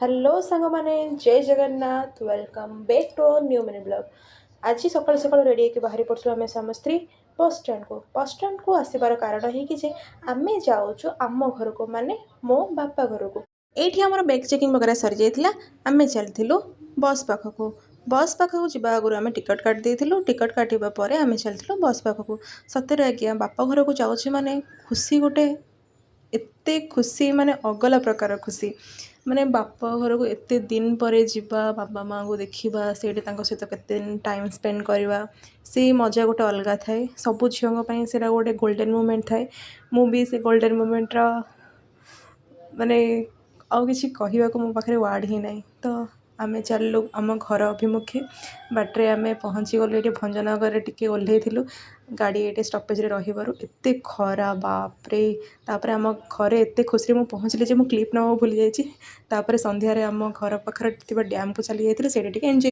Hello ସାଙ୍ଗମାନେ, ଜୟ Jagannath. Welcome back to our new mini vlog. ଆଜି ସକାଳୁ ସକାଳୁ ରେଡ଼ି ହେଇକି ବାହାରି ପଡ଼ିଥିଲୁ ଆମେ ସମସ୍ତେ ବସ୍ ଷ୍ଟାଣ୍ଡକୁ। ବସ୍ ଷ୍ଟାଣ୍ଡକୁ ଆସିବାର କାରଣ ହେଇକି ଯେ ଆମେ ଯାଉଛୁ ଆମ ଘରକୁ, ମାନେ ମୋ ବାପା ଘରକୁ। ଏଇଠି ଆମର ବ୍ୟାଗ୍ ଚେକିଂ ବଗେରା ସରିଯାଇଥିଲା। ଆମେ ଚାଲିଥିଲୁ ବସ୍ ପାଖକୁ। ବସ୍ ପାଖକୁ ଯିବା ଆଗରୁ ଆମେ ଟିକେଟ୍ କାଟି ଦେଇଥିଲୁ। ଟିକେଟ୍ କାଟିବା ପରେ ଆମେ ଚାଲିଥିଲୁ ବସ୍ ପାଖକୁ। ସତରେ ଆଜ୍ଞା, ବାପ ଘରକୁ ଯାଉଛି ମାନେ ଖୁସି ଗୋଟେ, ଏତେ ଖୁସି ମାନେ ଅଲଗା ପ୍ରକାର ଖୁସି। ମାନେ ବାପ ଘରକୁ ଏତେ ଦିନ ପରେ ଯିବା, ବାପା ମାଆଙ୍କୁ ଦେଖିବା, ସେଇଠି ତାଙ୍କ ସହିତ କେତେ ଦିନ ଟାଇମ୍ ସ୍ପେଣ୍ଡ କରିବା, ସେଇ ମଜା ଗୋଟେ ଅଲଗା ଥାଏ। ସବୁ ଝିଅଙ୍କ ପାଇଁ ସେଇଟା ଗୋଟେ ଗୋଲ୍ଡେନ୍ ମୋମେଣ୍ଟ ଥାଏ। ମୁଁ ବି ସେ ଗୋଲ୍ଡେନ୍ ମୋମେଣ୍ଟର ମାନେ ଆଉ କିଛି କହିବାକୁ ମୋ ପାଖରେ ୱାର୍ଡ଼ ହିଁ ନାହିଁ। ତ ଆମେ ଚାଲିଲୁ ଆମ ଘର ଅଭିମୁଖେ। ବାଟରେ ଆମେ ପହଞ୍ଚିଗଲୁ ଏଠି ଭଞ୍ଜନଗରରେ। ଟିକେ ଓହ୍ଲେଇଥିଲୁ ଗାଡ଼ି ଏଇଠି ଷ୍ଟପେଜରେ ରହିବାରୁ। ଏତେ ଖରା, ବାପରେ! ତାପରେ ଆମ ଘରେ ଏତେ ଖୁସିରେ ମୁଁ ପହଞ୍ଚିଲି ଯେ ମୁଁ କ୍ଲିପ୍ ନେବାକୁ ଭୁଲି ଯାଇଛି। ତାପରେ ସନ୍ଧ୍ୟାରେ ଆମ ଘର ପାଖରେ ଥିବା ଡ୍ୟାମ୍କୁ ଚାଲି ଯାଇଥିଲୁ। ସେଇଠି ଟିକେ ଏନ୍ଜୟ